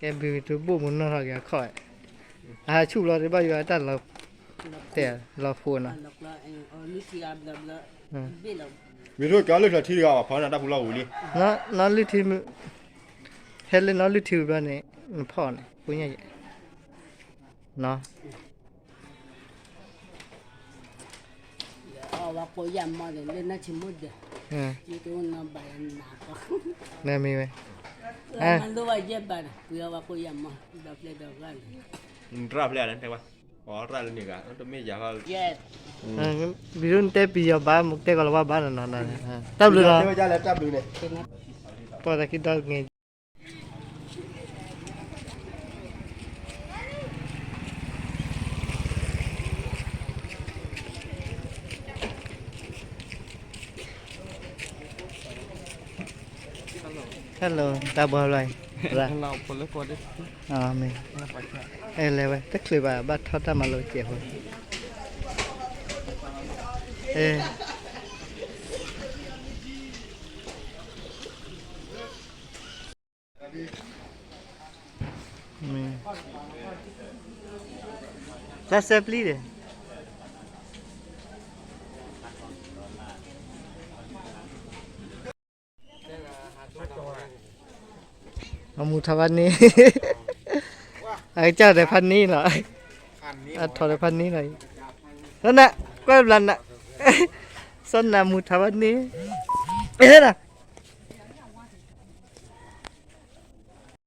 ကဲဘုးတဘိၣ်မူနီၢ်ထီၣ်က့ၤအခီၣ်, အဟးဆူၣ်ဘျီတဘၣ်ယွၤတၢ်လီၤ, တဲလီၤဖိနီၤ, မ့ၢ်ထိၣ်ကၠီလၢချီထံတဂၤဘၣ် ဖီနၤတၢ်ပူၤလီၢ်ဝံၤလံ, နီၢ်လုၢ်ထံ, ဟဲလၢနီၢ်လုၢ်ထံဝံၤဘျီန့ၣ်, နဖီၣ်န့ၣ် ဖိညါယဲ, နီၤ ဝါကိးယၢ်မီၢ်ဒီး လၢနၢ်ဆံမိၢ်ဒီး, နမ့ၢ်ဝဲ, လၢဝါကိးယၢ်မီၢ်, ဒီဖျဲဒီဂၤလၢ, နရၣ်ဖျဲၣ်လၢတဲဝဲ, အီရၣ်လၢန့ၣ်ဂၤ, တမ့ၢ်ယၤဃီ, ဘီဒိၣ်နတဲပယီၤဘၣ် မ့ၢ်တဲကီးလီၤဝါဘၣ်နီၤနီၤ, တၢ်ဘျုးလီၤ, ပှၤသးခံဒီဂ့ၤ Hello တၢ်ဘှီဘျီ, မ့ၢ်, အဲလဲၤဝဲ တချုးဘၣ် ဘၣ်ထီၣ်တၢ်မၤလိစဲးဖိ, အဲ မ့ၢ်, တၢ်စဲပျံၤဒီး, အမူထါဘၣ်န့ၣ်, အကစၢ်ဒီးဖးန့ၣ်လီၤ, အထီၣ်ဒီးဖးန့ၣ်လီၤ, စီၤနၤ, ကွဲဘျါနၤ, စီၤနၤမူထါဘၣ်န့ၣ်, အဲဒၣ်